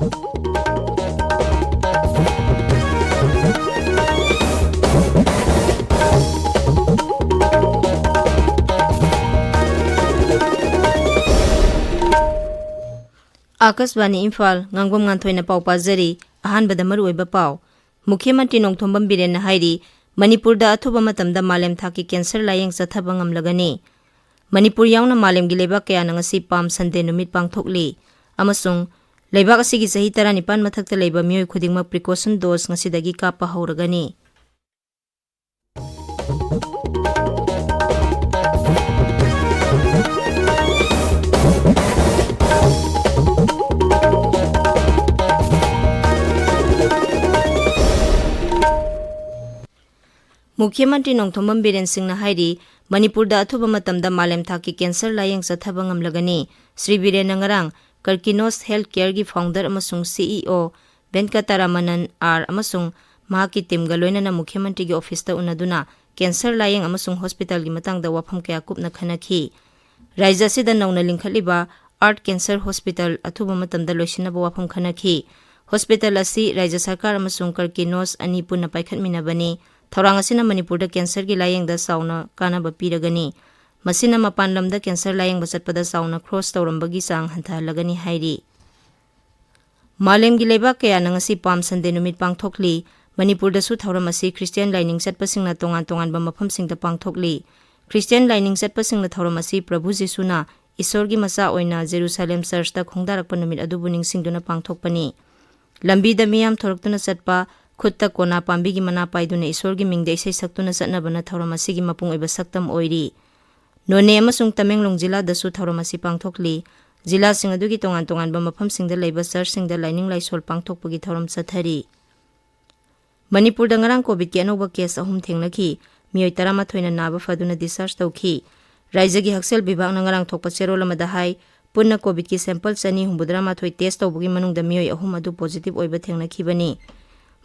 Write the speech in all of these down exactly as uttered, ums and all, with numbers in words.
ꯑꯥꯀꯥꯁꯕꯥꯅꯤ ꯏꯝꯐꯥꯜ, ꯉꯥꯡꯕꯝ ꯉꯥꯟꯊꯣꯏꯅ ꯄꯥꯎ ꯄꯥꯖꯔꯤ꯫ ꯑꯍꯥꯟꯕꯗ ꯃꯔꯨꯑꯣꯏꯕ ꯄꯥꯎ꯫ ꯃꯨꯈ꯭ꯌ ꯃꯟꯇ꯭ꯔꯤ ꯅꯣꯡꯊꯣꯝꯕꯝ ꯕꯤꯔꯦꯟꯅ ꯍꯥꯏꯔꯤ, ꯃꯅꯤꯄꯨꯔꯗ ꯑꯊꯨꯕ ꯃꯇꯝꯗ ꯃꯥꯂꯦꯝ ꯊꯥꯛꯀꯤ ꯀꯦꯟꯁꯔ ꯂꯥꯌꯦꯡ ꯆꯠꯊꯕ ꯉꯝꯂꯒꯅꯤ꯫ ꯃꯅꯤꯄꯨꯔ ꯌꯥꯎꯅ ꯃꯥꯂꯦꯝꯒꯤ ꯂꯩꯕꯥꯛ ꯀꯌꯥꯅ ꯉꯁꯤ ꯄꯥꯝ ꯁꯟꯗꯦ ꯅꯨꯃꯤꯠ ꯄꯥꯡꯊꯣꯛꯂꯤ ꯑꯃꯁꯨꯡ ꯂꯩꯕꯥꯛ ꯑꯁꯤꯒꯤ ꯆꯍꯤ ꯇꯔꯥꯅꯤꯄꯥꯟ ꯃꯊꯛꯇ ꯂꯩꯕ ꯃꯤꯑꯣꯏ ꯈꯨꯗꯤꯡꯃꯛ precaution dose ꯉꯁꯤꯗꯒꯤ ꯀꯥꯞꯄ ꯍꯧꯔꯒꯅꯤ꯫ ꯃꯨꯈ꯭ꯌ ꯃꯟꯇ꯭ꯔꯤ ꯅꯣꯡꯊꯣꯝꯕꯝ ꯕꯤꯔꯦꯟ ꯁꯤꯡꯅ ꯍꯥꯏꯔꯤ, ꯃꯅꯤꯄꯨꯔꯗ ꯑꯊꯨꯕ ꯃꯇꯝꯗ ꯃꯥꯂꯦꯝ ꯊꯥꯛꯀꯤ ꯀꯦꯟꯁꯔ ꯂꯥꯌꯦꯡ ꯆꯠꯊꯕ ꯉꯝꯂꯒꯅꯤ꯫ ꯁ꯭ꯔꯤ ꯕꯤꯔꯦꯟꯅ ꯉꯔꯥꯡ ꯀꯔꯀꯤꯅꯣꯁ ꯍꯦꯜꯊ ꯀꯦꯌꯔꯒꯤ ꯐꯥꯎꯟꯗꯔ ꯑꯃꯁꯨꯡ CEO ꯚꯦꯟꯀꯇꯥꯔꯥꯃꯅꯟ ꯑꯥꯔ ꯑꯃꯁꯨꯡ ꯃꯍꯥꯛꯀꯤ ꯇꯤꯝꯒ ꯂꯣꯏꯅꯅ ꯃꯨꯈ꯭ꯌ ꯃꯟꯇ꯭ꯔꯤꯒꯤ ꯑꯣꯐꯤꯁꯇ ꯎꯅꯗꯨꯅ ꯀꯦꯟꯁꯔ ꯂꯥꯌꯦꯡ ꯑꯃꯁꯨꯡ ꯍꯣꯁꯄꯤꯇꯥꯜꯒꯤ ꯃꯇꯥꯡꯗ ꯋꯥꯐꯝ ꯀꯌꯥ ꯀꯨꯞꯅ ꯈꯟꯅꯈꯤ꯫ ꯔꯥꯖ꯭ꯌ ꯑꯁꯤꯗ ꯅꯧꯅ ꯂꯤꯡꯈꯠꯂꯤꯕ ꯑꯥꯔꯠ ꯀꯦꯟꯁꯔ ꯍꯣꯁꯄꯤꯇꯥꯜ ꯑꯊꯨꯕ ꯃꯇꯝꯗ ꯂꯣꯏꯁꯤꯟꯅꯕ ꯋꯥꯐꯝ ꯈꯟꯅꯈꯤ꯫ ꯍꯣꯁꯄꯤꯇꯥꯜ ꯑꯁꯤ ꯔꯥꯖ꯭ꯌ ꯁꯔꯀꯥꯔ ꯑꯃꯁꯨꯡ ꯀꯔꯀꯤꯅꯣꯁ ꯑꯅꯤ ꯄꯨꯟꯅ ꯄꯥꯏꯈꯠꯃꯤꯟꯅꯕꯅꯤ꯫ ꯊꯧꯔꯥꯡ ꯑꯁꯤꯅ ꯃꯅꯤꯄꯨꯔꯗ ꯀꯦꯟꯁꯔꯒꯤ ꯂꯥꯌꯦꯡꯗ ꯆꯥꯎꯅ ꯀꯥꯟꯅꯕ ꯄꯤꯔꯒꯅꯤ꯫ ꯃꯁꯤꯅ ꯃꯄꯥꯟ ꯂꯝꯗ ꯀꯦꯟꯁꯔ ꯂꯥꯌꯦꯡꯕ ꯆꯠꯄꯗ ꯆꯥꯎꯅ ꯈ꯭ꯔꯣꯁ ꯇꯧꯔꯝꯕꯒꯤ ꯆꯥꯡ ꯍꯟꯊꯍꯜꯂꯒꯅꯤ ꯍꯥꯏꯔꯤ꯫ ꯃꯥꯂꯦꯝꯒꯤ ꯂꯩꯕꯥꯛ ꯀꯌꯥꯅ ꯉꯁꯤ ꯄꯥꯝ ꯁꯟꯗꯦ ꯅꯨꯃꯤꯠ ꯄꯥꯡꯊꯣꯛꯂꯤ꯫ ꯃꯅꯤꯄꯨꯔꯗꯁꯨ ꯊꯧꯔꯝ ꯑꯁꯤ ꯈ꯭ꯔꯤꯁꯇꯤꯌꯥꯟ ꯂꯥꯏꯅꯤꯡ ꯆꯠꯄꯁꯤꯡꯅ ꯇꯣꯉꯥꯟ ꯇꯣꯉꯥꯟꯕ ꯃꯐꯝꯁꯤꯡꯗ ꯄꯥꯡꯊꯣꯛꯂꯤ꯫ ꯈ꯭ꯔꯤꯁꯇꯤꯌꯥꯟ ꯂꯥꯏꯅꯤꯡ ꯆꯠꯄꯁꯤꯡꯅ ꯊꯧꯔꯝ ꯑꯁꯤ ꯄ꯭ꯔꯚꯨ ꯖꯤꯁꯨꯅ ꯏꯁꯣꯔꯒꯤ ꯃꯆꯥ ꯑꯣꯏꯅ ꯖꯦꯔꯨꯁꯥꯂꯦꯝ ꯆꯔꯆꯇ ꯈꯣꯡꯗꯥꯔꯛꯄ ꯅꯨꯃꯤꯠ ꯑꯗꯨꯕꯨ ꯅꯤꯡꯁꯤꯡꯗꯨꯅ ꯄꯥꯡꯊꯣꯛꯄꯅꯤ꯫ ꯂꯝꯕꯤꯗ ꯃꯤꯌꯥꯝ ꯊꯣꯔꯛꯇꯨꯅ ꯆꯠꯄ, ꯈꯨꯠꯇ ꯀꯣꯅꯥ ꯄꯥꯝꯕꯤꯒꯤ ꯃꯅꯥ ꯄꯥꯏꯗꯨꯅ ꯏꯁꯣꯔꯒꯤ ꯃꯤꯡꯗ ꯏꯁꯩ ꯁꯛꯇꯨꯅ ꯆꯠꯅꯕꯅ ꯊꯧꯔꯝ ꯑꯁꯤꯒꯤ ꯃꯄꯨꯡ ꯑꯣꯏꯕ ꯁꯛꯇꯝ ꯑꯣꯏꯔꯤ꯫ ꯅꯣꯅꯦ ꯑꯃꯁꯨꯡ ꯇꯃꯦꯡꯂꯣꯡ ꯖꯤꯂꯥꯗꯁꯨ ꯊꯧꯔꯝ ꯑꯁꯤ ꯄꯥꯡꯊꯣꯛꯂꯤ꯫ ꯖꯤꯂꯥꯁꯤꯡ ꯑꯗꯨꯒꯤ ꯇꯣꯉꯥꯟ ꯇꯣꯉꯥꯟꯕ ꯃꯐꯝꯁꯤꯡꯗ ꯂꯩꯕ ꯆꯔꯆꯁꯤꯡꯗ ꯂꯥꯏꯅꯤꯡ ꯂꯥꯏꯁꯣꯜ ꯄꯥꯡꯊꯣꯛꯄꯒꯤ ꯊꯧꯔꯝ ꯆꯠꯊꯔꯤ꯫ ꯃꯅꯤꯄꯨꯔꯗ ꯉꯔꯥꯡ ꯀꯣꯚꯤꯗꯀꯤ ꯑꯅꯧꯕ ꯀꯦꯁ ꯑꯍꯨꯝ ꯊꯦꯡꯅꯈꯤ꯫ ꯃꯤꯑꯣꯏ ꯇꯔꯥꯃꯥꯊꯣꯏꯅ ꯅꯥꯕ ꯐꯗꯨꯅ ꯗꯤꯁꯆꯥꯔꯖ ꯇꯧꯈꯤ꯫ ꯔꯥꯖ꯭ꯌꯒꯤ ꯍꯛꯁꯦꯜ ꯕꯤꯚꯥꯒꯅ ꯉꯔꯥꯡ ꯊꯣꯛꯄ ꯆꯦꯔꯣꯜ ꯑꯃꯗ ꯍꯥꯏ, ꯄꯨꯟꯅ ꯀꯣꯚꯤꯗꯀꯤ ꯁꯦꯝꯄꯜ ꯆꯅꯤ ꯍꯨꯝꯐꯨꯇꯔꯥꯃꯥꯊꯣꯏ ꯇꯦꯁ ꯇꯧꯕꯒꯤ ꯃꯅꯨꯡꯗ ꯃꯤꯑꯣꯏ ꯑꯍꯨꯝ ꯑꯗꯨ ꯄꯣꯖꯤꯇꯤꯚ ꯑꯣꯏꯕ ꯊꯦꯡꯅꯈꯤꯕꯅꯤ꯫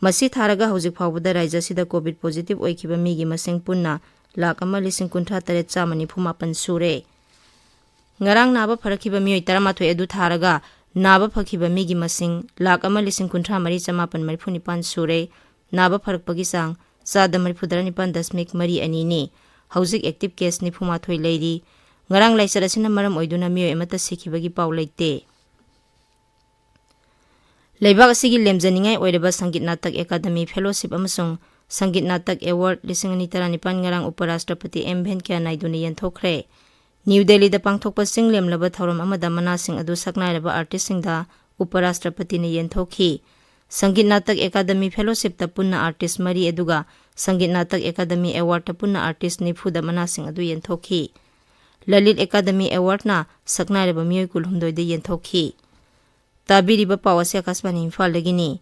ꯃꯁꯤ ꯊꯥꯔꯒ ꯍꯧꯖꯤꯛ ꯐꯥꯎꯕꯗ ꯔꯥꯖ꯭ꯌ ꯑꯁꯤꯗ ꯀꯣꯚꯤꯗ ꯄꯣꯖꯤꯇꯤꯚ ꯑꯣꯏꯈꯤꯕ ꯃꯤꯒꯤ ꯃꯁꯤꯡ ꯄꯨꯟꯅ ꯂꯥꯈ ꯑꯃ ꯂꯤꯁꯤꯡ ꯀꯨꯟꯊ꯭ꯔꯥ ꯇꯔꯦꯠ ꯆꯥꯝꯃ ꯅꯤꯐꯨ ꯃꯥꯄꯟ ꯁꯨꯔꯦ꯫ ꯉꯔꯥꯡ ꯅꯥꯕ ꯐꯔꯛꯈꯤꯕ ꯃꯤꯑꯣꯏ ꯇꯔꯥꯃꯥꯊꯣꯏ ꯑꯗꯨ ꯊꯥꯔꯒ ꯅꯥꯕ ꯐꯈꯤꯕ ꯃꯤꯒꯤ ꯃꯁꯤꯡ ꯂꯥꯈ ꯑꯃ ꯂꯤꯁꯤꯡ ꯀꯨꯟꯊ꯭ꯔꯥ ꯃꯔꯤ ꯆꯃꯥꯄꯟ ꯃꯔꯤꯐꯨ ꯅꯤꯄꯥꯟ ꯁꯨꯔꯦ꯫ ꯅꯥꯕ ꯐꯔꯛꯄꯒꯤ ꯆꯥꯡ ꯆꯥꯗ ꯃꯔꯤꯐꯨ ꯇꯔꯥꯅꯤꯄꯥꯟ ꯗꯁꯃꯤꯛ ꯃꯔꯤ ꯑꯅꯤꯅꯤ꯫ ꯍꯧꯖꯤꯛ ꯑꯦꯛꯇꯤꯚ ꯀꯦꯁ ꯅꯤꯐꯨ ꯃꯥꯊꯣꯏ ꯂꯩꯔꯤ꯫ ꯉꯔꯥꯡ ꯂꯥꯏꯆꯠ ꯑꯁꯤꯅ ꯃꯔꯝ ꯑꯣꯏꯗꯨꯅ ꯃꯤꯑꯣꯏ ꯑꯃꯠꯇ ꯁꯤꯈꯤꯕꯒꯤ ꯄꯥꯎ ꯂꯩꯇꯦ꯫ ꯂꯩꯕꯥꯛ ꯑꯁꯤꯒꯤ ꯂꯦꯝꯖꯅꯤꯡꯉꯥꯏ ꯑꯣꯏꯔꯕ ꯁꯪꯒꯤꯠ ꯅꯥꯇꯛ ꯑꯦꯀꯥꯗꯃꯤ ꯐꯦꯂꯣꯁꯤꯞ ꯑꯃꯁꯨꯡ ꯁꯪꯒꯤꯠ ꯅꯥꯇꯛ ꯑꯦꯋꯥꯔꯗ ꯂꯤꯁꯤꯡ ꯑꯅꯤ ꯇꯔꯥꯅꯤꯄꯥꯟ ꯉꯔꯥꯡ ꯎꯄꯔꯥꯁꯇ꯭ꯔꯄꯇꯤ ꯑꯦꯝ ꯚꯦꯟꯀꯌꯥ ꯅꯥꯏꯗꯨꯅ ꯌꯦꯟꯊꯣꯛꯈ꯭ꯔꯦ꯫ ꯅ꯭ꯌꯨ ꯗꯦꯜꯂꯤꯗ ꯄꯥꯡꯊꯣꯛꯄ ꯆꯤꯡ ꯂꯦꯝꯂꯕ ꯊꯧꯔꯝ ꯑꯃꯗ ꯃꯅꯥꯁꯤꯡ ꯑꯗꯨ ꯁꯛꯅꯥꯏꯔꯕ ꯑꯥꯔꯇꯤꯁꯁꯤꯡꯗ ꯎꯄꯔꯥꯁꯇ꯭ꯔꯄꯇꯤꯅ ꯌꯦꯟꯊꯣꯛꯈꯤ꯫ ꯁꯪꯒꯤꯠ ꯅꯥꯇꯛ ꯑꯦꯀꯥꯗꯃꯤ ꯐꯦꯂꯣꯁꯤꯞꯇ ꯄꯨꯟꯅ ꯑꯥꯔꯇꯤꯁ ꯃꯔꯤ ꯑꯗꯨꯒ ꯁꯪꯒꯤꯠ ꯅꯥꯇꯛ ꯑꯦꯀꯥꯗꯃꯤ ꯑꯦꯋꯥꯔꯗꯇ ꯄꯨꯟꯅ ꯑꯥꯔꯇꯤꯁ ꯅꯤꯐꯨꯗ ꯃꯅꯥꯁꯤꯡ ꯑꯗꯨ ꯌꯦꯟꯊꯣꯛꯈꯤ꯫ ꯂꯂꯤꯠ ꯑꯦꯀꯥꯗꯃꯤ ꯑꯦꯋꯥꯔꯗꯅ ꯁꯛꯅꯥꯏꯔꯕ ꯃꯤꯑꯣꯏ ꯀꯨꯟꯍꯨꯝꯗꯣꯏꯗ ꯌꯦꯟꯊꯣꯛꯈꯤ꯫ ꯇꯥꯕꯤꯔꯤꯕ ꯄꯥꯎ ꯑꯁꯤ ꯑꯥꯀꯥꯁꯕꯥꯅꯤ ꯏꯝꯐꯥꯜꯗꯒꯤꯅꯤ꯫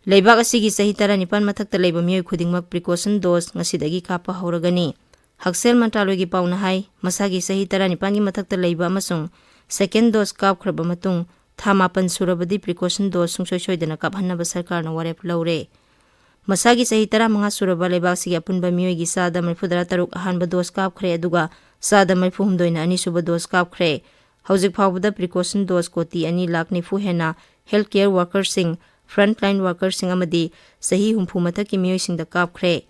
ꯂꯩꯕꯥꯛ ꯑꯁꯤꯒꯤ ꯆꯍꯤ ꯇꯔꯥꯅꯤꯄꯥꯟ ꯃꯊꯛꯇ ꯂꯩꯕ ꯃꯤꯑꯣꯏ ꯈꯨꯗꯤꯡꯃꯛ ꯄ꯭ꯔꯤꯀꯣꯁꯟ ꯗꯣꯁ ꯉꯁꯤꯗꯒꯤ ꯀꯥꯞꯄ ꯍꯧꯔꯒꯅꯤ꯫ ꯍꯛꯁꯦꯜ ꯃꯟꯇ꯭ꯔꯥꯂꯣꯏꯒꯤ ꯄꯥꯎꯅ ꯍꯥꯏ, ꯃꯁꯥꯒꯤ ꯆꯍꯤ ꯇꯔꯥꯅꯤꯄꯥꯟꯒꯤ ꯃꯊꯛꯇ ꯂꯩꯕ ꯑꯃꯁꯨꯡ ꯁꯦꯀꯦꯟ ꯗꯣꯁ ꯀꯥꯞꯈ꯭ꯔꯕ ꯃꯇꯨꯡ ꯊꯥ ꯃꯥꯄꯟ ꯁꯨꯔꯕꯗꯤ ꯄ꯭ꯔꯤꯀꯣꯁꯟ ꯗꯣꯁ ꯁꯨꯡꯁꯣꯏ ꯁꯣꯏꯗꯅ ꯀꯥꯞꯍꯟꯅꯕ ꯁꯔꯀꯥꯔꯅ ꯋꯥꯔꯦꯞ ꯂꯧꯔꯦ꯫ ꯃꯁꯥꯒꯤ ꯆꯍꯤ ꯇꯔꯥꯃꯉꯥ ꯁꯨꯔꯕ ꯂꯩꯕꯥꯛꯁꯤꯒꯤ ꯑꯄꯨꯟꯕ ꯃꯤꯑꯣꯏꯒꯤ ꯆꯥꯗ ꯃꯔꯤꯐꯨꯇꯔꯥ ꯇꯔꯨꯛ ꯑꯍꯥꯟꯕ ꯗꯣꯁ ꯀꯥꯞꯈ꯭ꯔꯦ, ꯑꯗꯨꯒ ꯆꯥꯗ ꯃꯔꯤꯐꯨ ꯍꯨꯝꯗꯣꯏꯅ ꯑꯅꯤꯁꯨꯕ ꯗꯣꯁ ꯀꯥꯞꯈ꯭ꯔꯦ꯫ ꯍꯧꯖꯤꯛ ꯐꯥꯎꯕꯗ ꯄ꯭ꯔꯤꯀꯣꯁꯟ ꯗꯣꯁ ꯀꯣꯇꯤ ꯑꯅꯤ ꯂꯥꯈ ꯅꯤꯐꯨ ꯍꯦꯟꯅ ꯍꯦꯜꯊ ꯀꯦꯌꯔ ꯋꯥꯔꯀꯔꯁꯤꯡ, ꯐ꯭ꯔꯟꯠꯂꯥꯏꯟ ꯋꯥꯔꯀꯔꯁꯤꯡ ꯑꯃꯗꯤ ꯆꯍꯤ ꯍꯨꯝꯐꯨ ꯃꯊꯛꯀꯤ ꯃꯤꯑꯣꯏꯁꯤꯡꯗ ꯀꯥꯞꯈ꯭ꯔꯦ꯫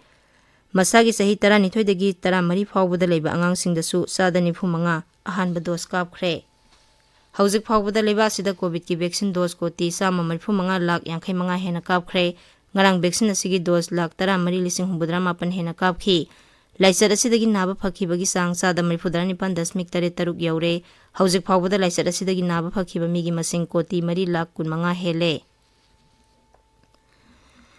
ꯃꯁꯥꯒꯤ ꯆꯍꯤ ꯇꯔꯥꯅꯤꯊꯣꯏꯗꯒꯤ ꯇꯔꯥꯃꯔꯤ ꯐꯥꯎꯕꯗ ꯂꯩꯕ ꯑꯉꯥꯡꯁꯤꯡꯗꯁꯨ ꯆꯥꯗ ꯅꯤꯐꯨ ꯃꯉꯥ ꯑꯍꯥꯟꯕ ꯗꯣꯁ ꯀꯥꯞꯈ꯭ꯔꯦ꯫ ꯍꯧꯖꯤꯛ ꯐꯥꯎꯕꯗ ꯂꯩꯕꯥꯛ ꯑꯁꯤꯗ ꯀꯣꯚꯤꯗꯀꯤ ꯚꯦꯛꯁꯤꯟ ꯗꯣꯁ ꯀꯣꯇꯤ ꯆꯥꯝꯃ ꯃꯔꯤꯐꯨ ꯃꯉꯥ ꯂꯥꯈ ꯌꯥꯡꯈꯩ ꯃꯉꯥ ꯍꯦꯟꯅ ꯀꯥꯞꯈ꯭ꯔꯦ꯫ ꯉꯔꯥꯡ ꯚꯦꯛꯁꯤꯟ ꯑꯁꯤꯒꯤ ꯗꯣꯁ ꯂꯥꯈ ꯇꯔꯥꯃꯔꯤ ꯂꯤꯁꯤꯡ ꯍꯨꯝꯐꯨꯇꯔꯥ ꯃꯥꯄꯟ ꯍꯦꯟꯅ ꯀꯥꯞꯈꯤ꯫ ꯂꯥꯏꯆꯠ ꯑꯁꯤꯗꯒꯤ ꯅꯥꯕ ꯐꯈꯤꯕꯒꯤ ꯆꯥꯡ ꯆꯥꯗ ꯃꯔꯤꯐꯨꯇꯔꯥ ꯅꯤꯄꯥꯟ ꯗꯁꯃꯤꯛ ꯇꯔꯦꯠ ꯇꯔꯨꯛ ꯌꯧꯔꯦ꯫ ꯍꯧꯖꯤꯛ ꯐꯥꯎꯕꯗ ꯂꯥꯏꯆꯠ ꯑꯁꯤꯗꯒꯤ ꯅꯥꯕ ꯐꯈꯤꯕ ꯃꯤꯒꯤ ꯃꯁꯤꯡ ꯀꯣꯇꯤ ꯃꯔꯤ ꯂꯥꯈ ꯀꯨꯟꯃꯉꯥ ꯍꯦꯜꯂꯦ꯫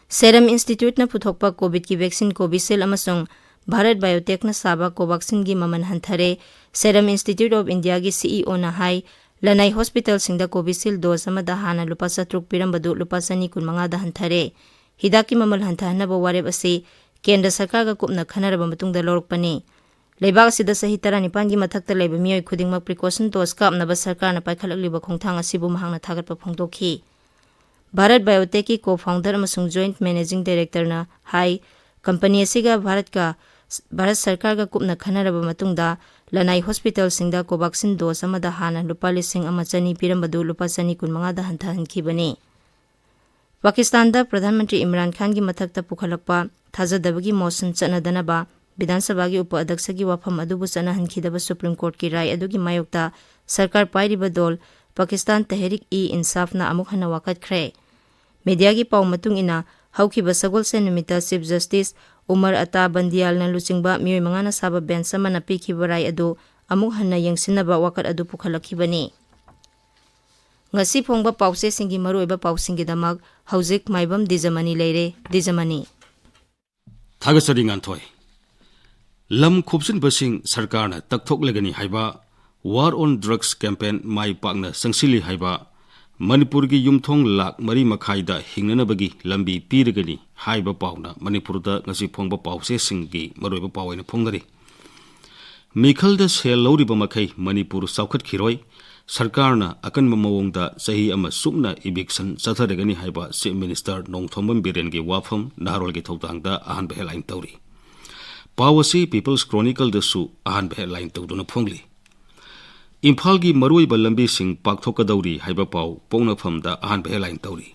ꯁꯦꯔꯝ ꯏꯟꯁꯇꯤꯇ꯭ꯌꯨꯠꯅ ꯄꯨꯊꯣꯛꯄ ꯀꯣꯚꯤꯗꯀꯤ ꯚꯦꯛꯁꯤꯟ ꯀꯣꯚꯤꯁꯤꯜ ꯑꯃꯁꯨꯡ ꯚꯥꯔꯠ ꯕꯥꯏꯑꯣꯇꯦꯛꯅ ꯁꯥꯕ ꯀꯣꯚꯥꯛꯁꯤꯟꯒꯤ ꯃꯃꯜ ꯍꯟꯊꯔꯦ꯫ ꯁꯦꯔꯝ ꯏꯟꯁꯇꯤꯇ꯭ꯌꯨꯠ ꯑꯣꯐ ꯏꯟꯗꯤꯌꯥꯒꯤ ꯁꯤꯏꯑꯣꯅ ꯍꯥꯏ, ꯂꯅꯥꯏ ꯍꯣꯁꯄꯤꯇꯥꯜꯁꯤꯡꯗ ꯀꯣꯚꯤꯁꯤꯜ ꯗꯣꯁ ꯑꯃꯗ ꯍꯥꯟꯅ ꯂꯨꯄꯥ ꯆꯥꯇ꯭ꯔꯨꯛ ꯄꯤꯔꯝꯕꯗꯨ ꯂꯨꯄꯥ ꯆꯅꯤ ꯀꯨꯟꯃꯉꯥꯗ ꯍꯟꯊꯔꯦ꯫ ꯍꯤꯗꯥꯛꯀꯤ ꯃꯃꯜ ꯍꯟꯊꯍꯟꯅꯕ ꯋꯥꯔꯦꯞ ꯑꯁꯤ ꯀꯦꯟꯗ꯭ꯔ ꯁꯔꯀꯥꯔꯒ ꯀꯨꯞꯅ ꯈꯟꯅꯔꯕ ꯃꯇꯨꯡꯗ ꯂꯧꯔꯛꯄꯅꯤ꯫ ꯂꯩꯕꯥꯛ ꯑꯁꯤꯗ ꯆꯍꯤ ꯇꯔꯥꯅꯤꯄꯥꯟꯒꯤ ꯃꯊꯛꯇ ꯂꯩꯕ ꯃꯤꯑꯣꯏ ꯈꯨꯗꯤꯡꯃꯛ ꯄ꯭ꯔꯤꯀꯣꯁꯟ ꯗꯣꯁ ꯀꯥꯞꯅꯕ ꯁꯔꯀꯥꯔꯅ ꯄꯥꯏꯈꯠꯂꯛꯂꯤꯕ ꯈꯣꯡꯊꯥꯡ ꯑꯁꯤꯕꯨ ꯃꯍꯥꯛꯅ ꯊꯥꯒꯠꯄ ꯐꯣꯡꯗꯣꯛꯈꯤ꯫ ꯚꯥꯔꯠ ꯕꯥꯏꯑꯣꯇꯦꯛꯀꯤ ꯀꯣ ꯐꯥꯎꯟꯗꯔ ꯑꯃꯁꯨꯡ ꯖꯣꯏꯟꯠ ꯃꯦꯅꯦꯖꯤꯡ ꯗꯥꯏꯔꯦꯛꯇꯔꯅ ꯍꯥꯏ, ꯀꯝꯄꯅꯤ ꯑꯁꯤꯒ ꯚꯥꯔꯠꯀ, ꯚꯥꯔꯠ ꯁꯔꯀꯥꯔꯒ ꯀꯨꯞꯅ ꯈꯟꯅꯔꯕ ꯃꯇꯨꯡꯗ ꯂꯅꯥꯏ ꯍꯣꯁꯄꯤꯇꯥꯜꯁꯤꯡꯗ ꯀꯣꯚꯥꯛꯁꯤꯟ ꯗꯣꯁ ꯑꯃꯗ ꯍꯥꯟꯅ ꯂꯨꯄꯥ ꯂꯤꯁꯤꯡ ꯑꯃ ꯆꯅꯤ ꯄꯤꯔꯝꯕꯗꯨ ꯂꯨꯄꯥ ꯆꯅꯤ ꯀꯨꯟꯃꯉꯥꯗ ꯍꯟꯊꯍꯟꯈꯤꯕꯅꯤ꯫ ꯄꯥꯀꯤꯁꯇꯥꯟꯗ ꯄ꯭ꯔꯙꯥꯟ ꯃꯟꯇ꯭ꯔꯤ ꯏꯝꯔꯥꯟ ꯈꯥꯟꯒꯤ ꯃꯊꯛꯇ ꯄꯨꯈꯠꯂꯛꯄ ꯊꯥꯖꯗꯕꯒꯤ ꯃꯣꯁꯟ ꯆꯠꯅꯗꯅꯕ ꯕꯤꯙꯥꯟ ꯁꯚꯥꯒꯤ ꯎꯄ ꯑꯙ꯭ꯌꯛꯁꯒꯤ ꯋꯥꯐꯝ ꯑꯗꯨꯕꯨ ꯆꯠꯅꯍꯟꯈꯤꯗꯕ ꯁꯨꯄ꯭ꯔꯤꯝ ꯀꯣꯔꯠꯀꯤ ꯔꯥꯏ ꯑꯗꯨꯒꯤ ꯃꯥꯌꯣꯛꯇ ꯁꯔꯀꯥꯔ ꯄꯥꯏꯔꯤꯕ ꯗꯣꯜ ꯄꯥꯀꯤꯁꯇꯥꯟ ꯇꯦꯍꯔꯤꯛ ꯏ ꯏꯟꯁꯥꯐꯅ ꯑꯃꯨꯛ ꯍꯟꯅ ꯋꯥꯀꯠꯈ꯭ꯔꯦ꯫ ꯃꯦꯗꯤꯌꯥꯒꯤ ꯄꯥꯎ ꯃꯇꯨꯡ ꯏꯟꯅ, ꯍꯧꯈꯤꯕ ꯁꯒꯣꯜꯁꯦꯟ ꯅꯨꯃꯤꯠꯇ ꯆꯤꯐ ꯖꯁꯇꯤꯁ ꯎꯃꯔ ꯑꯇꯥ ꯕꯟꯗꯤꯌꯥꯜꯅ ꯂꯨꯆꯤꯡꯕ ꯃꯤꯑꯣꯏ ꯃꯉꯥꯅ ꯁꯥꯕ ꯕꯦꯟꯆ ꯑꯃꯅ ꯄꯤꯈꯤꯕ ꯔꯥꯏ ꯑꯗꯨ ꯑꯃꯨꯛ ꯍꯟꯅ ꯌꯦꯡꯁꯤꯟꯅꯕ ꯋꯥꯀꯠ ꯑꯗꯨ ꯄꯨꯈꯠꯂꯛꯈꯤꯕꯅꯤ꯫ ꯉꯁꯤ ꯐꯣꯡꯕ ꯄꯥꯎꯆꯦꯁꯤꯡꯒꯤ ꯃꯔꯨꯑꯣꯏꯕ ꯄꯥꯎꯁꯤꯡꯒꯤꯗꯃꯛ ꯍꯧꯖꯤꯛ ꯃꯥꯏꯕꯝ ꯗꯤꯖꯃꯅꯤ ꯂꯩꯔꯦ꯫ ꯗꯤꯖꯃꯅꯤ꯫ ꯊꯥꯒꯠꯆꯔꯤ ꯉꯥꯟꯊꯣꯏ꯫ ꯂꯝ ꯈꯣꯞꯆꯤꯟꯕꯁꯤꯡ ꯁꯔꯀꯥꯔꯅ ꯇꯛꯊꯣꯛꯂꯒꯅꯤ ꯍꯥꯏꯕ, War on Drugs campaign ꯃꯥꯏ ꯄꯥꯛꯅ ꯆꯪꯁꯤꯜꯂꯤ ꯍꯥꯏꯕ, ꯃꯅꯤꯄꯨꯔꯒꯤ ꯌꯨꯝꯊꯣꯡ ꯂꯥꯈ ꯃꯔꯤ ꯃꯈꯥꯏꯗ ꯍꯤꯡꯅꯅꯕꯒꯤ ꯂꯝꯕꯤ ꯄꯤꯔꯒꯅꯤ ꯍꯥꯏꯕ ꯄꯥꯎꯅ ꯃꯅꯤꯄꯨꯔꯗ ꯉꯁꯤ ꯐꯣꯡꯕ ꯄꯥꯎꯆꯦꯁꯤꯡꯒꯤ ꯃꯔꯨꯑꯣꯏꯕ ꯄꯥꯎ ꯑꯣꯏꯅ ꯐꯣꯡꯅꯔꯤ꯫ ꯃꯤꯈꯜꯗ ꯁꯦꯜ ꯂꯧꯔꯤꯕ ꯃꯈꯩ ꯃꯅꯤꯄꯨꯔ ꯆꯥꯎꯈꯠꯈꯤꯔꯣꯏ꯫ ꯁꯔꯀꯥꯔꯅ ꯑꯀꯟꯕ ꯃꯑꯣꯡꯗ ꯆꯍꯤ ꯑꯃ ꯆꯨꯞꯅ eviction ꯆꯠꯊꯔꯒꯅꯤ ꯍꯥꯏꯕ Chief Minister ꯅꯣꯡꯊꯣꯝꯕꯝ ꯕꯤꯔꯦꯟꯒꯤ ꯋꯥꯐꯝ ꯅꯍꯥꯔꯣꯜꯒꯤ ꯊꯧꯗꯥꯡꯗ ꯑꯍꯥꯟꯕ headline ꯇꯧꯔꯤ꯫ ꯄꯥꯎ ꯑꯁꯤ People's Chronicleꯗꯁꯨ ꯑꯍꯥꯟꯕ headline ꯇꯧꯗꯨꯅ ꯐꯣꯡꯂꯤ꯫ ꯏꯝꯐꯥꯜꯒꯤ ꯃꯔꯨꯑꯣꯏꯕ ꯂꯝꯕꯤꯁꯤꯡ ꯄꯥꯛꯊꯣꯛꯀꯗꯧꯔꯤ ꯍꯥꯏꯕ ꯄꯥꯎ ꯄꯣꯛꯅꯐꯝꯗ ꯑꯍꯥꯟꯕ headline ꯇꯧꯔꯤ꯫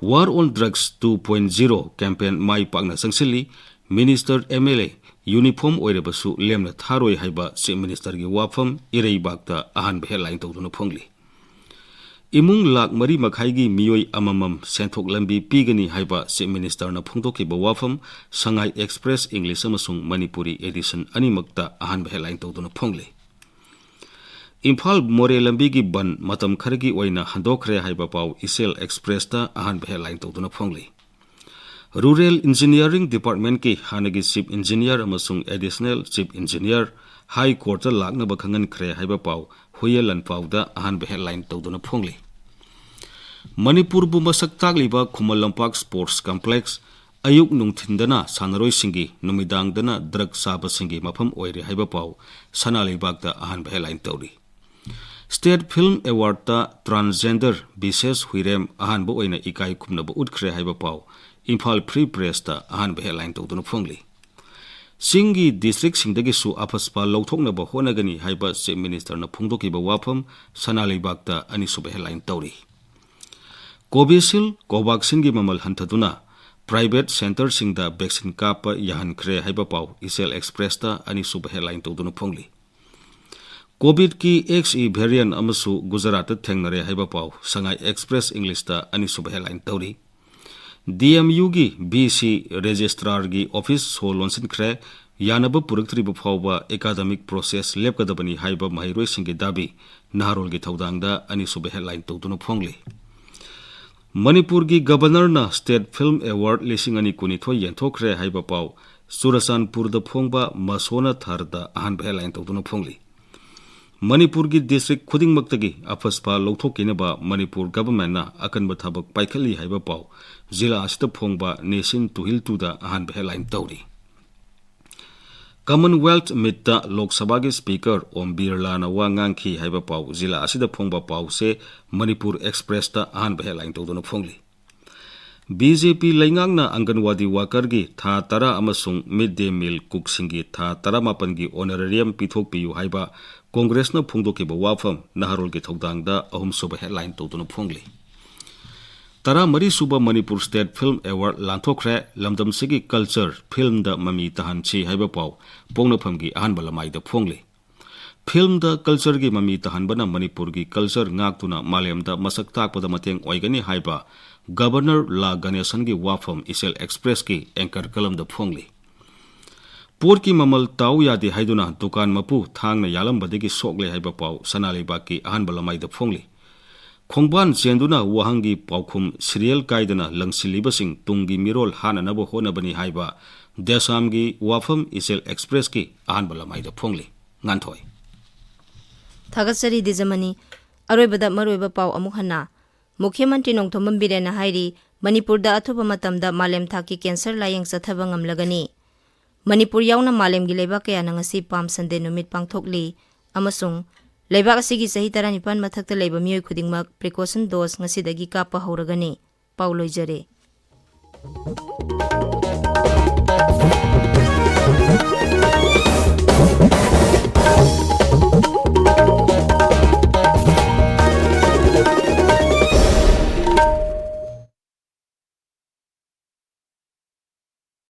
War on Drugs two point zero campaign ꯃꯥꯏ ꯄꯥꯛꯅ ꯆꯪꯁꯤꯜꯂꯤ꯫ Minister, M L A uniform ꯑꯣꯏꯔꯕꯁꯨ ꯂꯦꯝꯅ ꯊꯥꯔꯣꯏ ꯍꯥꯏꯕ Chief Ministerꯒꯤ ꯋꯥꯐꯝ ꯏꯔꯩꯕꯥꯛꯇ ꯑꯍꯥꯟꯕ headline ꯇꯧꯗꯨꯅ ꯐꯣꯡꯂꯤ꯫ ꯏꯃꯨꯡ ꯂꯥꯈ ꯃꯔꯤ ꯃꯈꯥꯏꯒꯤ ꯃꯤꯑꯣꯏ ꯑꯃꯃꯝ ꯁꯦꯟꯊꯣꯛ ꯂꯝꯕꯤ ꯄꯤꯒꯅꯤ ꯍꯥꯏꯕ Chief Ministerꯅ ꯐꯣꯡꯗꯣꯛꯈꯤꯕ ꯋꯥꯐꯝ ꯁꯉꯥꯏ Express English ꯑꯃꯁꯨꯡ ꯃꯅꯤꯄꯨꯔꯤ edition ꯑꯅꯤꯃꯛꯇ ꯑꯍꯥꯟꯕ headline ꯇꯧꯗꯨꯅ ꯐꯣꯡꯂꯤ꯫ ꯏꯝꯐꯥꯜ ꯃꯣꯔꯦ ꯂꯝꯕꯤꯒꯤ ꯕꯟ ꯃꯇꯝ ꯈꯔꯒꯤ ꯑꯣꯏꯅ ꯍꯟꯗꯣꯛꯈ꯭ꯔꯦ ꯍꯥꯏꯕ ꯄꯥꯎ ꯏꯆꯦꯜ Expressꯇ ꯑꯍꯥꯟꯕ headline ꯇꯧꯗꯨꯅ ꯐꯣꯡꯂꯤ꯫ Rural Engineering Departmentꯀꯤ ꯍꯥꯟꯅꯒꯤ Chief Engineer ꯑꯃꯁꯨꯡ Additional Chief Engineer High Courtꯇ ꯂꯥꯛꯅꯕ ꯈꯪꯍꯟꯈ꯭ꯔꯦ ꯍꯥꯏꯕ ꯄꯥꯎ ꯍꯨꯏꯌꯦꯟ ꯂꯥꯟꯄꯥꯎꯗ ꯑꯍꯥꯟꯕ headline ꯇꯧꯗꯨꯅ ꯐꯣꯡꯂꯤ꯫ ꯃꯅꯤꯄꯨꯔꯕꯨ ꯃꯁꯛ ꯇꯥꯛꯂꯤꯕ ꯈꯨꯃꯟ ꯂꯝꯄꯥꯛ Sports Complex ꯑꯌꯨꯛ ꯅꯨꯡꯊꯤꯟꯗꯅ ꯁꯥꯟꯅꯔꯣꯏꯁꯤꯡꯒꯤ, ꯅꯨꯃꯤꯗꯥꯡꯗꯅ drug ꯆꯥꯕꯁꯤꯡꯒꯤ ꯃꯐꯝ ꯑꯣꯏꯔꯦ ꯍꯥꯏꯕ ꯄꯥꯎ ꯁꯅꯥ ꯂꯩꯕꯥꯛꯇ ꯑꯍꯥꯟꯕ headline ꯇꯧꯔꯤ꯫ State Film Awardꯇ transgender ꯕꯤꯁꯦꯁ ꯍꯨꯏꯔꯦꯝ ꯑꯍꯥꯟꯕ ꯑꯣꯏꯅ ꯏꯀꯥꯏ ꯈꯨꯝꯅꯕ ꯎꯠꯈ꯭ꯔꯦ ꯍꯥꯏꯕ ꯄꯥꯎ ꯏꯝꯐꯥꯜ Free Pressꯇ ꯑꯍꯥꯟꯕ headline ꯇꯧꯗꯨꯅ ꯐꯣꯡꯂꯤ꯫ ꯆꯤꯡꯒꯤ ꯗꯤꯁꯇ꯭ꯔꯤꯛꯁꯤꯡꯗꯒꯤꯁꯨ ꯑꯐꯁꯄꯥ ꯂꯧꯊꯣꯛꯅꯕ ꯍꯣꯠꯅꯒꯅꯤ ꯍꯥꯏꯕ ꯆꯤꯐ ꯃꯤꯅꯤꯁꯇꯔꯅ ꯐꯣꯡꯗꯣꯛꯈꯤꯕ ꯋꯥꯐꯝ ꯁꯅꯥ ꯂꯩꯕꯥꯛꯇ ꯑꯅꯤꯁꯨꯕ ꯍꯦꯗꯂꯥꯏꯟ ꯇꯧꯔꯤ꯫ ꯀꯣꯚꯤꯁꯤꯜ, ꯀꯣꯚꯥꯛꯁꯤꯟꯒꯤ ꯃꯃꯜ ꯍꯟꯊꯗꯨꯅ ꯄ꯭ꯔꯥꯏꯚꯦꯠ ꯁꯦꯟꯇꯔꯁꯤꯡꯗ ꯚꯦꯛꯁꯤꯟ ꯀꯥꯞꯄ ꯌꯥꯍꯟꯈ꯭ꯔꯦ ꯍꯥꯏꯕ ꯄꯥꯎ ꯏꯆꯦꯜ ꯑꯦꯛꯁꯄ꯭ꯔꯦꯁꯇ ꯑꯅꯤꯁꯨꯕ ꯍꯦꯗꯂꯥꯏꯟ ꯇꯧꯗꯨꯅ ꯐꯣꯡꯂꯤ꯫ ꯀꯣꯚꯤꯗꯀꯤ ꯑꯦꯛꯁ ꯏ ꯚꯦꯔꯤꯌꯟ ꯑꯃꯁꯨ ꯒꯨꯖꯔꯥꯠꯇ ꯊꯦꯡꯅꯔꯦ ꯍꯥꯏꯕ ꯄꯥꯎ ꯁꯉꯥꯏ ꯑꯦꯛꯁꯄ꯭ꯔꯦꯁ ꯏꯪꯂꯤꯁꯇ ꯑꯅꯤꯁꯨꯕ ꯍꯦꯗꯂꯥꯏꯟ ꯇꯧꯔꯤ꯫ ꯗꯤ ꯑꯦꯝ ꯌꯨꯒꯤ ꯚꯤ ꯁꯤ ꯔꯦꯖꯤꯁꯇ꯭ꯔꯥꯔꯒꯤ ꯑꯣꯐꯤꯁ ꯁꯣ ꯂꯣꯟꯁꯤꯟꯈ꯭ꯔꯦ, ꯌꯥꯅꯕ ꯄꯨꯔꯛꯇ꯭ꯔꯤꯕ ꯐꯥꯎꯕ ꯑꯦꯀꯥꯗꯃꯤꯛ ꯄ꯭ꯔꯣꯁꯦꯁ ꯂꯦꯞꯀꯗꯕꯅꯤ ꯍꯥꯏꯕ ꯃꯍꯩꯔꯣꯏꯁꯤꯡꯒꯤ ꯗꯥꯕꯤ ꯅꯍꯥꯔꯣꯜꯒꯤ ꯊꯧꯗꯥꯡꯗ ꯑꯅꯤꯁꯨꯕ ꯍꯦꯗꯂꯥꯏꯟ ꯇꯧꯗꯨꯅ ꯐꯣꯡꯂꯤ꯫ ꯃꯅꯤꯄꯨꯔꯒꯤ ꯒꯕꯔꯅꯔꯅ ꯁ꯭ꯇꯦꯠ ꯐꯤꯜꯝ ꯑꯦꯋꯥꯔꯗ ꯂꯤꯁꯤꯡ ꯑꯅꯤ ꯀꯨꯟꯅꯤꯊꯣꯏ ꯌꯦꯟꯊꯣꯛꯈ꯭ꯔꯦ ꯍꯥꯏꯕ ꯄꯥꯎ ꯆꯨꯔꯆꯥꯟꯄꯨꯔꯗ ꯐꯣꯡꯕ ꯃꯁꯣꯅ ꯊꯔꯗ ꯑꯍꯥꯟꯕ ꯍꯦꯗꯂꯥꯏꯟ ꯇꯧꯗꯨꯅ ꯐꯣꯡꯂꯤ꯫ ꯃꯅꯤꯄꯨꯔꯒꯤ ꯗꯤꯁꯇ꯭ꯔꯤꯛ ꯈꯨꯗꯤꯡꯃꯛꯇꯒꯤ ꯑꯐꯁꯄꯥ ꯂꯧꯊꯣꯛꯈꯤꯅꯕ ꯃꯅꯤꯄꯨꯔ ꯒꯚꯔꯟꯃꯦꯟꯠꯅ ꯑꯀꯟꯕ ꯊꯕꯛ ꯄꯥꯏꯈꯠꯂꯤ ꯍꯥꯏꯕ ꯄꯥꯎ ꯖꯤꯂꯥ ꯑꯁꯤꯗ ꯐꯣꯡꯕ ꯅꯦꯁꯟ ꯇꯨꯍꯤꯜ ꯇꯨꯗ ꯑꯍꯥꯟꯕ ꯍꯦꯗꯂꯥꯏꯟ ꯇꯧꯔꯤ꯫ ꯀꯃꯟꯋꯦꯜꯊ ꯃꯤꯠꯇ ꯂꯣꯛ ꯁꯚꯥꯒꯤ ꯁ꯭ꯄꯤꯀꯔ ꯑꯣꯝ ꯕꯤꯔꯂꯥꯅ ꯋꯥ ꯉꯥꯡꯈꯤ ꯍꯥꯏꯕ ꯄꯥꯎ ꯖꯤꯂꯥ ꯑꯁꯤꯗ ꯐꯣꯡꯕ ꯄꯥꯎꯁꯦ ꯃꯅꯤꯄꯨꯔ ꯑꯦꯛꯁꯄ꯭ꯔꯦꯁꯇ ꯑꯍꯥꯟꯕ ꯍꯦꯗꯂꯥꯏꯟ ꯇꯧꯗꯨꯅ ꯐꯣꯡꯂꯤ꯫ ꯕꯤ ꯖꯦ ꯄꯤ ꯂꯩꯉꯥꯛꯅ ꯑꯪꯒꯟꯋꯥꯗꯤ ꯋꯥꯀꯔꯒꯤ ꯊꯥ ꯇꯔꯥ ꯑꯃꯁꯨꯡ ꯃꯤꯗ ꯗꯦ ꯃꯤꯜ ꯀꯨꯛꯁꯤꯡꯒꯤ ꯊꯥ ꯇꯔꯥꯃꯥꯄꯟꯒꯤ ꯑꯣꯅꯔꯦꯔꯤꯌꯝ ꯄꯤꯊꯣꯛꯄꯤꯌꯨ ꯍꯥꯏꯕ ꯀꯣꯡꯒ꯭ꯔꯦꯁꯅ ꯐꯣꯡꯗꯣꯛꯈꯤꯕ ꯋꯥꯐꯝ ꯅꯍꯥꯔꯣꯜꯒꯤ ꯊꯧꯗꯥꯡꯗ ꯑꯍꯨꯝꯁꯨꯕ ꯍꯦꯗꯂꯥꯏꯟ ꯇꯧꯗꯨꯅ ꯐꯣꯡꯂꯤ꯫ ꯇꯔꯥꯃꯔꯤꯁꯨꯕ ꯃꯅꯤꯄꯨꯔ ꯁ꯭ꯇꯦꯠ ꯐꯤꯜꯝ ꯑꯦꯋꯥꯔꯗ ꯂꯥꯟꯊꯣꯛꯈ꯭ꯔꯦ, ꯂꯝꯗꯝꯁꯤꯒꯤ ꯀꯜꯆꯔ ꯐꯤꯜꯝꯗ ꯃꯃꯤ ꯇꯥꯍꯟꯁꯤ ꯍꯥꯏꯕ ꯄꯥꯎ ꯄꯣꯛꯅꯐꯝꯒꯤ ꯑꯍꯥꯟꯕ ꯂꯃꯥꯏꯗ ꯐꯣꯡꯂꯤ꯫ ꯐꯤꯜꯝꯗ ꯀꯜꯆꯔꯒꯤ ꯃꯃꯤ ꯇꯥꯍꯟꯕꯅ ꯃꯅꯤꯄꯨꯔꯒꯤ ꯀꯜꯆꯔ ꯉꯥꯛꯇꯨꯅ ꯃꯥꯂꯦꯝꯗ ꯃꯁꯛ ꯇꯥꯛꯄꯗ ꯃꯇꯦꯡ ꯑꯣꯏꯒꯅꯤ ꯍꯥꯏꯕ ꯒꯕꯔꯅꯔ ꯂꯥ ꯒꯅꯦꯁꯟꯒꯤ ꯋꯥꯐꯝ ꯏꯆꯦꯜ ꯑꯦꯛꯁꯄ꯭ꯔꯦꯁꯀꯤ ꯑꯦꯡꯀꯔ ꯀꯂꯝꯗ ꯐꯣꯡꯂꯤ꯫ ꯄꯣꯠꯀꯤ ꯃꯃꯜ ꯇꯥꯎ ꯌꯥꯗꯦ ꯍꯥꯏꯗꯨꯅ ꯗꯨꯀꯥꯟ ꯃꯄꯨ ꯊꯥꯡꯅ ꯌꯥꯜꯂꯝꯕꯗꯒꯤ ꯁꯣꯛꯂꯦ ꯍꯥꯏꯕ ꯄꯥꯎ ꯁꯅꯥ ꯂꯩꯕꯥꯛꯀꯤ ꯑꯍꯥꯟꯕ ꯂꯃꯥꯏꯗ ꯐꯣꯡꯂꯤ꯫ ꯈꯣꯡꯕꯥꯟ ꯆꯦꯟꯗꯨꯅ ꯋꯥꯍꯪꯒꯤ ꯄꯥꯎꯈꯨꯝ ꯁꯤꯔꯤꯌꯦꯜ ꯀꯥꯏꯗꯅ ꯂꯪꯁꯤꯜꯂꯤꯕꯁꯤꯡ ꯇꯨꯡꯒꯤ ꯃꯤꯔꯣꯜ ꯍꯥꯠꯅꯅꯕ ꯍꯣꯠꯅꯕꯅꯤ ꯍꯥꯏꯕ ꯗꯦꯁꯥꯝꯒꯤ ꯋꯥꯐꯝ ꯏꯆꯦꯜ ꯑꯦꯛꯁꯄ꯭ꯔꯦꯁꯀꯤ ꯑꯍꯥꯟꯕ ꯂꯃꯥꯏꯗ ꯐꯣꯡꯂꯤ꯫ ꯉꯥꯟꯊꯣꯏ꯫ ꯊꯥꯒꯠꯆꯔꯤ ꯗꯤꯖꯃꯅꯤ꯫ ꯑꯔꯣꯏꯕꯗ ꯃꯔꯨꯑꯣꯏꯕ ꯄꯥꯎ ꯑꯃꯨꯛ ꯍꯟꯅ꯫ ꯃꯨꯈ꯭ꯌ ꯃꯟꯇ꯭ꯔꯤ ꯅꯣꯡꯊꯣꯝꯕꯝ ꯕꯤꯔꯦꯟꯅ ꯍꯥꯏꯔꯤ, ꯃꯅꯤꯄꯨꯔꯗ ꯑꯊꯨꯕ ꯃꯇꯝꯗ ꯃꯥꯂꯦꯝ ꯊꯥꯛꯀꯤ ꯀꯦꯟꯁꯔ ꯂꯥꯌꯦꯡ ꯆꯠꯊꯕ ꯉꯝꯂꯒꯅꯤ꯫ ꯃꯅꯤꯄꯨꯔ ꯌꯥꯎꯅ ꯃꯥꯂꯦꯝꯒꯤ ꯂꯩꯕꯥꯛ ꯀꯌꯥꯅ ꯉꯁꯤ ꯄꯥꯝ ꯁꯟꯗꯦ ꯅꯨꯃꯤꯠ ꯄꯥꯡꯊꯣꯛꯂꯤ ꯑꯃꯁꯨꯡ ꯂꯩꯕꯥꯛ ꯑꯁꯤꯒꯤ ꯆꯍꯤ ꯇꯔꯥꯅꯤꯄꯥꯟ ꯃꯊꯛꯇ ꯂꯩꯕ ꯃꯤꯑꯣꯏ ꯈꯨꯗꯤꯡꯃꯛ precaution dose ꯉꯁꯤꯗꯒꯤ ꯀꯥꯞꯄ ꯍꯧꯔꯒꯅꯤ꯫ ꯄꯥꯎ ꯂꯣꯏꯖꯔꯦ꯫